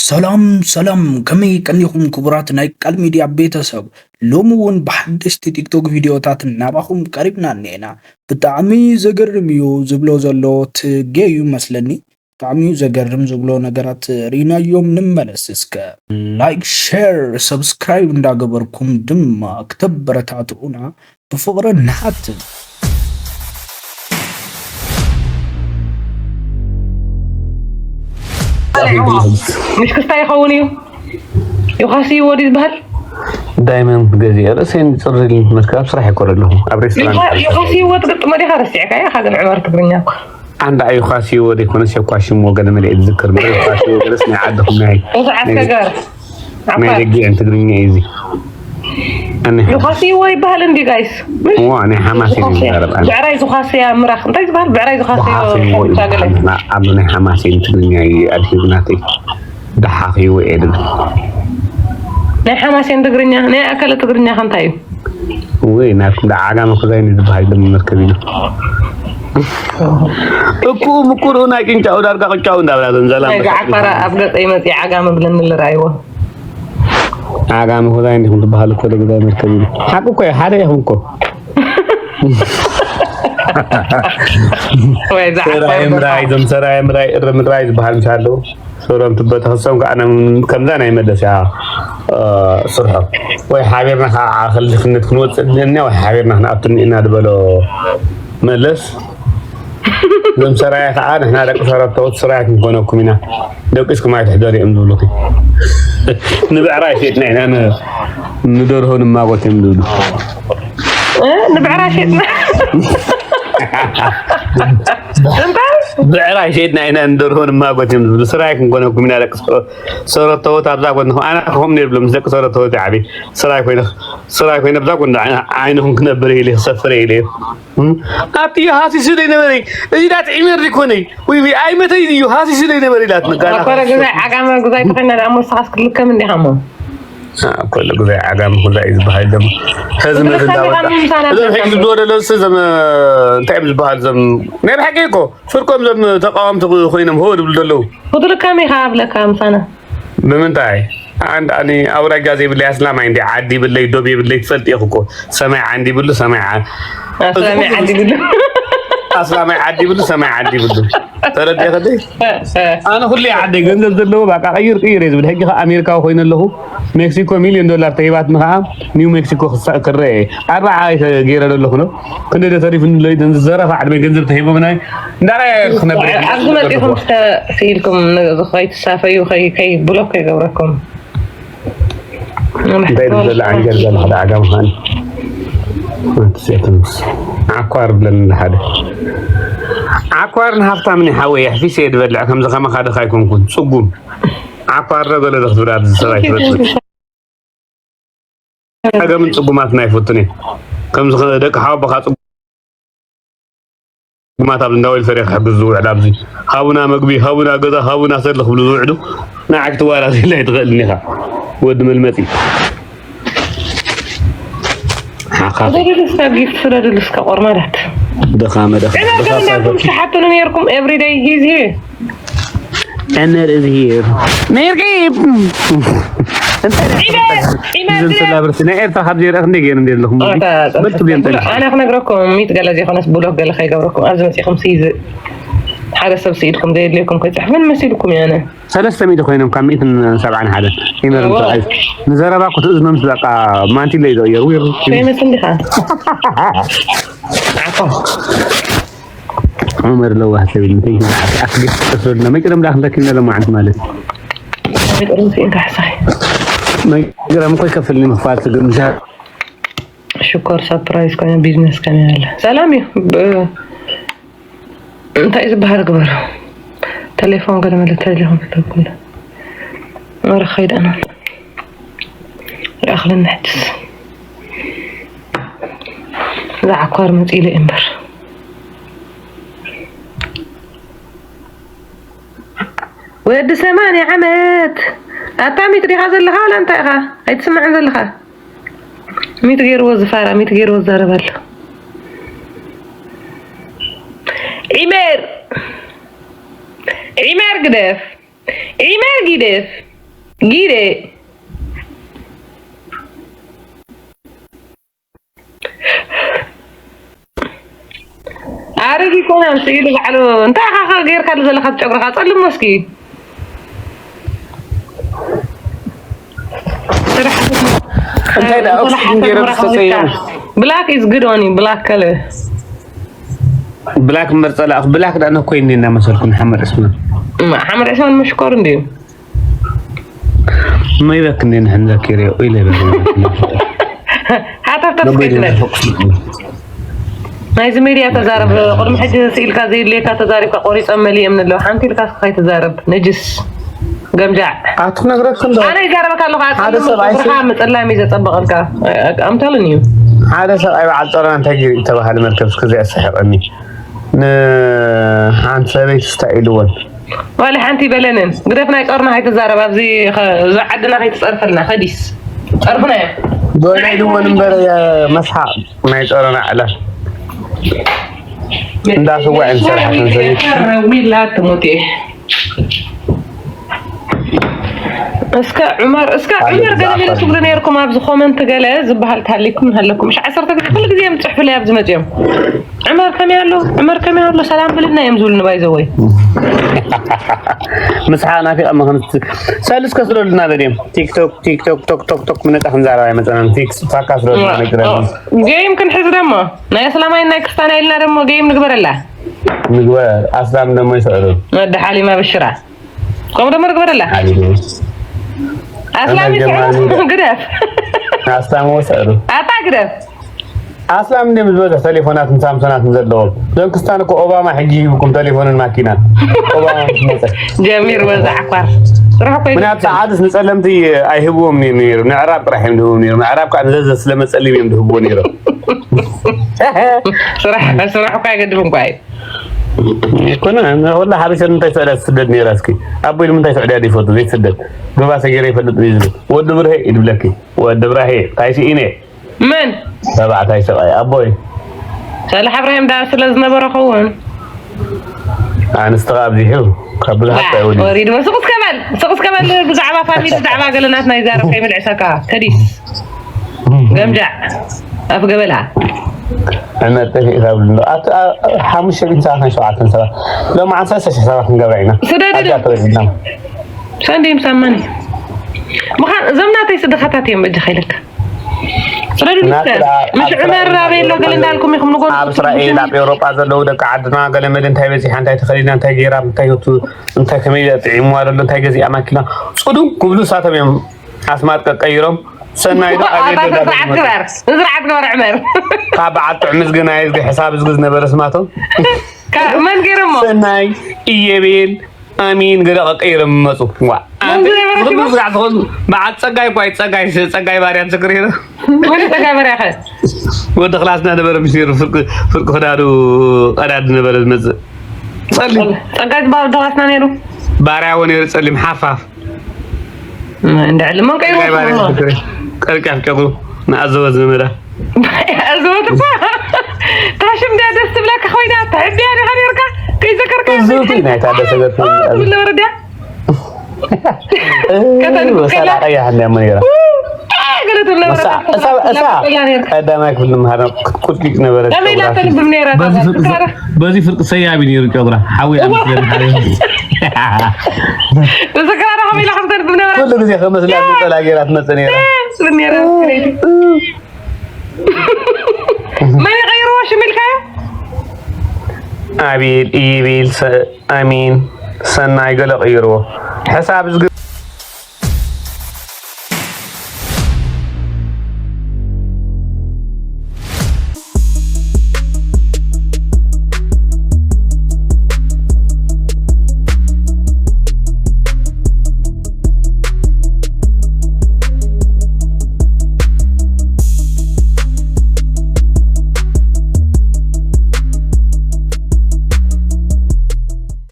ሰላም ሰላም፣ ከመይ ቀኒኹም ክቡራት ናይ ቃል ሚድያ ቤተሰብ? ሎሚ እውን ብሓደሽቲ ቲክቶክ ቪድዮታት ናባኹም ቀሪብና እኒኤና። ብጣዕሚ ዘገርም እዩ ዝብሎ ዘሎ ትጌ እዩ መስለኒ። ብጣዕሚ እዩ ዘገርም ዝብሎ ነገራት ርኢናዮም ንመለስ እስከ። ላይክ፣ ሼር፣ ሰብስክራይብ እንዳገበርኩም ድማ ክተበረታትኡና ብፍቕሪ ንሓትት። ምሽ ክስታይ ይኸውን እዩ። ዮኻሲ ይወድ ዝበሃል ዳይመንድ ገዚአ ርእሰይ ንፅርል መትከብ ስራሕ ይኮረ ኣለኹ ኣብ ሬስቶራንት። ዮኻሲ ይወድ ግጥሞ ዲኻ ረሲዕካ ኢኻ ግን ዕበር ትግርኛ እኮ። ኣንዳ ዮኻሲ ይወድ ይኮነ ሸኳ ሽም ወገነ መለኤ ዝዝክር እምበር ዮኻሲ ይወድ ርስ ናይ ዓድኹም ናይ እዚ ዓስከጋር ናይ ደጊ ትግርኛ እዩ እዚ። ኣነ ዮኻሲ ይወ ይበሃል እንዲ ጋይስ። ዋ ናይ ሓማስ እዩ ዝዛረብ ኣነ። ብዕራይ ዝኻሰያ ምራኽ እንታይ ዝበሃል ብዕራይ ዝኻሰያ ደሓኺ ይወ ይበሃል። ኣብ ናይ ሓማስ እዩ ትግርኛ እዩ ኣድሂቡ ናተይ። ደሓኺ ይወ እየ ድብል። ናይ ሓማሴን ትግርኛ ናይ ኣከለ ትግርኛ ከ እንታይ እዩ? ወይ ናትኩም ዳ ዓጋመ ክዛይ ዝበሃል ደሞ መርከብ እዩ። እኩ ምኩሩ ናይ ቅንጫው ዳርጋ ቅጫው እንዳብላ ዘንዘላ ናይ ገዓፈራ ኣብ ገጸይ መጺ ዓጋመ ብለኒ ልራይዎ። ዓጋመ ክዛይ እንዲኹም ትበሃል እኮ ደግዛይ መርከብ እዩ። ሓቂ እኮ እዩ፣ ሓደ ኢኹም እኮ። ወይ ዛ ሰራይ ምራይ፣ እዞም ሰራይ ምራይ፣ እሪ ምራይ ዝበሃል ምስ ኣለዉ፣ ሰሮም ትበተኸሶም ከዓ ነ-፣ ከምዛ ናይ መለስ እያ፣ እ፣ ስርሖም። ወይ ሓቢርና ከዓ ክልክነት ክንወፅእ እኒአና፣ ወይ ሓቢርና ክንኣቱ እኒአና ዝበሎ መለስ። እዞም ሰራየ ከዓ ንሕና ደቂ ሰረተዎት ስራያት ንኮነኩም ኢና፣ ደቂስኩም ኣይትሕደሩ እዮም ዝብሉኺ። ንብዕራይ ሸጥና ኢና ን-፣ ንደርሆ ንማጎት እዮም ዝብሉ። እ፣ ንብዕራይ ሸጥና። እንታይ? ብዕራይ ሸጥና ኢና ንደርሆ ንማጎት እዮም ዝብሉ። ስራይ ክንኮነኩም ኢና ደቂ ሰረ-፣ ሰረተዎት ኣብዛ ጎንኹም። ኣነ ከምኡ ነይብሎም ምስ ደቂ ሰረተዎት ይዓቢ። ስራይ ኮይነ፣ ስራይ ኮይነ ኣብዛ ጎን ዓይነ-፣ ዓይንኹም ክነብር ኢለ ክሰፍር ኢለ። እም? ኣቲ ሃሲሱ ደይ ነበረ። እዚ ዳት ዒመር ይኮነይ። ወይ ወይ ኣይመተይ እዩ ሃሲሱ ደይ ነበረ ኢላት ንጋና። ኣኮረ ግዛይ ዓጋመ ግዛይ ተኸና ዳሞ ሰኻስ ክልከም እንዲኻ እሞ። አ፣ ኩሉ ግዜ ዓጋመ ኩላ እዩ ዝበሃል ደሞ። ህዝቢ እዚ ህዝቢ ብጣዕሚ እንዳወጣ። ብጣዕሚ ምሳና እዞም ሕጂ ብጣዕሚ ዝወደሎ ስ-፣ ዘም-፣ እንታይ እዮም ዝበሃል? ዘም-፣ ናይ ብሓቂ እኮ ፍርቆም ዘም ተቃወምቲ ኮይኖም ሆ ድብሉ ደለዉ። ክትልከም ኢኻ ኣብለካ ምሳና። ብምንታይ? ኣንድ ኣኒ ኣውራጃ ዘይብለይ ኣስላማይ እንዲ ዓዲ ይብለይ ዶብ ይብለይ ትፈልጥ ኢኹ እኮ። ሰማይ ዓንዲ ይብሉ፣ ሰማይ ዓ-፣ ኣስላማይ ዓዲ ይብሉ። ኣስላማይ ዓዲ ይብሉ፣ ሰማይ ዓዲ ይብሉ። ተረዲእኺ ደይ? ኣነ ኩሉ ዓደይ ገንዘብ ዘለዎ በቃ ቀይር ቅይር እየ ዝብል። ሕጂ ከኣ ኣሜሪካዊ ኮይነ ኣለኹ። ሜክሲኮ ሚልዮን ዶላር ተሂባትኒ ከኣ ኒው ሜክሲኮ ክሳ-፣ ክረአ እየ። ኣርባዓ እየ ገይረ ዘለኹ ነው። ክንደይ ዶ ተሪፉኒ ኣሎ ኢደን ዝዘረፋ ዕድመ ገንዘብ ተሂቦምና እንዳራየ ክነብር እየ። ኣብዚ መጺኹም እስከ ስኢልኩም ን-፣ ከይትሳፈዩ ከይ-፣ ከይ-፣ ብሎክ ከይገብረኩም። እንታይ ድዘላ ዓንጀል ዘለኻ ደኣ ዓጋመ ኻን። ኣንቲ ሴትንስ። ዓኳር ብለኒ ሓደ። ዓኳርን ሃፍታምን ይሓወይ፣ ኣሕፊሰ እየ ድበልዕ፣ ከምዚ ከማኻ ድኻ ኣይኮንኩን። ጽጉም። ዓኳር ዶ ገለ ዶ ክትብል ኣብዚ ሰብኣይ ትበጽሕ። ጸገምን ጽጉማትን ኣይፈቱን እየ። ከምዚ ከ-፣ ደቂ ሓወቦኻ ጽጉማት ኣብዚ እንዳ ዌልፌር እየ ክሕግዝ ዝውዕል ኣብዚ። ሃቡና መግቢ፣ ሃቡና ገዛ፣ ሃቡና ሰልዲ ክብሉ ዝውዕሉ ንዓይ ክትዋራዘይለይ ኣይትኽእልን ኢኻ። ወዲ መልመጺ። ሓኻ። ስደድሉ እስከ ጊፍት ስደድሉ እስከ ቆርማዳት። ደኻመ፣ ደኻ-፣ ዕመር ደኻ-፣ ግን እንዳኩም ትሓቱኒ ነይርኩም everyday he's here። ዕመር is here። ነይርኪ። እንታይ ዒመር፣ ዒመር እዞም ድረስ። ሰላብርቲ ናይ ኤርትራ ካብ ዘይረእኽ እንደ ገይሩ እንደ ኣለኹም። በልቱ ብዮም ጠሊኹ። ኣነ ክነግረኩም ሚት ገለ ዘይኮነስ ብሎክ ገለ ከይገብረኩም ኣብዚ መጺኹም ሲዝ ሓደ ሰብ ስኢልኩም ዘየድልየኩም ከይጽሕፍ ምን መሲልኩም እየ ኣነ። ሰለስተ ሚእቲ ኮይኖም ካብ ሚእትን ሰብዓን ሓደ። ይመርም ዋው። ሰብዓይ። ንዘረባ ክትእዝኖም በቃ ማንቲለ እዩ ዝቕየር። ዊር። ፌመስ እንዲኻ። ዓፋ። ዑመር ለዋህ ሰብ እዩ። እንታይ ይመዓት? ኣፍግስ ተፈልና። መቅረም ዳኽ እንተኪና ለማዓንት ማለት። ጥርምሲ እንካ ሕሳይ። መቅረም እኮ ይከፍልኒ ምኽፋል ትግርምሻ። ሽኮር ሳፕራይዝ ኮይነ ቢዝነስ ከመይ ኣለ? ሰላም እዩ። ብ-፣ እንታይ ዝበሃል ግበሩ? ቴሌፎን ገለ መለ ቴሌፎን ተለኩለ። መረ ኸይድ ኣነ። ይኣኽለኒ ሕጅስ። ዝዓኳር መጺለ እየ እምበር። ወዲ ሰማንያ ዓመት። ኣታ ሚት ዲኻ ዘለኻ ዋላ እንታይ ኢኻ? ኣይትስምዕን ዘለኻ? ሚት ገይርዎ ዝፋራ፣ ሚት ገይርዎ ዝዛረብ ኣሎ። ዒመር! ዒመር ግደፍ! ዒመር ግደፍ! ጊደ ኣረጊ ኮነ ስኢሉ ባዕሉ እንታይ ኢኻ ጌርካ ዘለኻ ጨጉርኻ ጸልሞ እስኪ እንታይ ደኣ ኦክሲጅን ገይረ ዝተጸየሙ black is good on you black color ብላክ እምበር ጸላእኹ ብላክ ደኣ ነኮይ እንዴ እናመሰልኩ ንሓመድ ዕስማን ሓመድ ዕስማን መሽኮር እንድዩ መይበክ እንዴ ንሕን ዘኪርዮ ኢለ ይበል ሃተፍተፍ ከይትበል ናይዚ ሜድያ ተዛረብ ቅድሚ ሕጂ ስኢልካ ዘይድልየካ ተዛሪብካ ቆሪፀ መሊኦም ንለው ሓንቲ ኢልካ ከይትዛረብ ነጅስ ገምጃዕ ኣትነግረክን ዶ ኣነ ይዛረበካ ኣለኹ ሓደ ሰብ ኣይስ- ብርሃ ምፅላም እዩ ዘፀበቐልካ ኣምተልን እዩ ሓደ ሰብ ኣይ በዓል ጸረና እንታይ ገይሩ ተባሃለ መርከብ እስከዚኣ ሰሕቐኒ ንሓንቲ ሰበይቲ ስታ ኢልዎን ዋላ ሓንቲ ይበለንን ግደፍ ናይ ጾርና ከይትዛረብ ኣብዚ ኸ- እዛ ዓድና ከይትጸርፈልና ከዲስ ጸርፍና እዮም ዶና ኢልዎን እምበር መስሓቕ ናይ ጸረና ዕላ እንዳስዋዕ ንሰርሓ ዊላ ትሞቴ እስከ ዑመር እስከ ዑመር ገለ ገለ ትብሉ ነርኩም ኣብዚ ኮመንት ገለ ዝበሃል ታሊኩም ሃለኩም ሽ ዓሰርተ ግዜ ኩሉ ግዜ እዮም ጽሕፍለይ ኣብዚ መጽዮም ዑመር ከመይ ኣሎ ዑመር ከመይ ኣሎ ሰላም ብልና እዮም ዝብሉኒ ባይዘወይ ምስሓ ናፊቐ መኸምት ሰልስ ከስለሉና በድዮም ቲክቶክ ቲክቶክ ቶክ ቶክ ቶክ ምነጻ ክንዛረብ ኣይመጸናን ቲክስ ፋካ ስለሉና ነግረኒ ጌም ክንሕዝ ደሞ ናይ እስላማይ ናይ ክርስታና ኢልና ደሞ ጌም ንግበረላ ንግበር ኣስላም ደሞ ይስዕሩ ወዲ ሓሊማ ብሽራ ከምኡ ደሞ ንግበረላ ኣስላም ይስዕሩ ግደፍ ኣስላም ወስዕሩ ኣታ ግደፍ ኣስላም እንድዮም ዝበዝሕ ተሌፎናትን ሳምሶናትን ዘለዎም ዶን ክስታን እኮ ኦባማ ሕጂ ሂብኩም ተሌፎንን ማኪናን ኦባማ ምስ መፀ ጀሚር ወዛ ዓኳር ስራሕ እኮ ምክንያቱ ሰዓትስ ንፀለምቲ ኣይህብዎም ነይሩ ነይሩ ንዕራብ ጥራሕ እዮም ዝህብዎም ነይሩ ምዕራብ ከዓ ንዘዘ ስለመፀሊም እዮም ዝህብዎ ነይሮም ስራሕ ስራሕ እኮ ኣይገድፍን እኳ እዩ ይኮነ ወላ ሓበሸ ንምንታይ ትዕዳ ትስደድ ነይራ እስኪ ኣቦይ ንምንታይ ትዕዳ ይፈቱ ዘይትስደድ ገባ ሰገረ ይፈልጥ እዩ ዝብል ወዲ ብርሄ ይድብለኪ ወዲ ብራሄ ታይ ስኢነ መን ተባዕታይ ሰብኣይ ኣቦይ ሳልሕ ኣብራሂም ዳ ስለ ዝነበረ ኸውን ኣንስቲ ኣብዚሑ ካብ ብዙሓት ኣይወዲ ወሪድዎ ስቕ እስከ በል ስቕ እስከ በል ብዛዕባ ፋሚሊ ብዛዕባ ገለናት ናይ ዛረብ ከይምልዕሰካ ከዲስ ገምጃዕ ኣፍ ገበላ ዕመት ጠፊእካ ብሎ ሓሙሽተ ቢት ሰዓት ናይ ሸውዓተን ሰባት ሎም ዓሰርተ ሽሕ ሰባት ክንገብራ ኢና ስደድልና ኣጃ ተበልና ሰንደይ ምሳማኒ ምዃን እዞም ናተይ ስድኻታት እዮም በጃ ከይለካ ስለዱ ምስ ዑመር ኣበይ ኣሎ ገለ እንዳልኩም ኢኹም ንጎን ኣብ እስራኤል ኣብ ኤውሮጳ ዘለዉ ደቂ ዓድና ገለ መለ እንታይ በዚሓ እንታይ ተኸዲና እንታይ ገይራ እንታይ ህቱ እንታይ ከመይ ጥዒምዋ ዘሎ እንታይ ገዚኣ ማኪና ጽዱም ክብሉ እሳቶም እዮም ኣስማት ቀቀይሮም ሰናይ ዶ ኣቤል ዶ ስርዓት ግበር ስርዓት ግበር ዑመር ካብ በዓል ጥዑም ዝግና ዝግ ሕሳብ ዝግ ዝነበረ ስማቶም መን ገይሮሞ ሰናይ እየቤል ኣሚን ገለ ቀቀይሮም ይመፁ ዋ ዝጋዕ ዝኾኑ በዓል ፀጋይ ኳይ ፀጋይ ፀጋይ ባርያ ትዝክር ሄረ ወደ ፀጋይ ባርያ ከ ወዲ ክላስና ነበረ ምስ ነሩ ፍርቂ ክዳዱ ቀዳዲ ነበረ ዝመፅእ ፀሊም ፀጋይ ዝበሃል ወዲ ክላስና ነይሩ ባርያ ወ ነይሩ ፀሊም ሓፋፍ እንድዕሊ መን ቀይሩ ቀርጫፍ ጨጉሩ ንኣዘወ ዝመዳ ኣዘወት እኳ ታሽም ድያ ደስ ትብለካ ኮይና ተሕቢያ ዲኻ ነርካ ከይዘከርካ እዙቲ ናይ ታደሰ ገርኩ ትብል ነበረ ድያ ሰላ ቀያሕ እንዲያ መኔራ ገለ ትብል ነበረ እሳ ቀዳማይ ክፍሊ መሃረ ክትቁልቂቅ ነበረ ከመይ ኢላ ተንብብ ነይራ በዚ ፍርቂ ሰያቢ ነይሩ ጨጉራ ሓዊ ኣብ ምስለን ሓደ ተዘክራ ዶ ከመይ ኢላ ከም ተንብብ ነበረ ኩሉ ግዜ ከመስላ ነፀላ ገይራ ትመፅእ ነይራ ትብል ነይራ መን ይቐይርዎ ሽም ኢልካዮ ኣቤል ኢቤል ኣሚን ሰናይ ገለ ቀይርዎ ሕሳብ ዝግ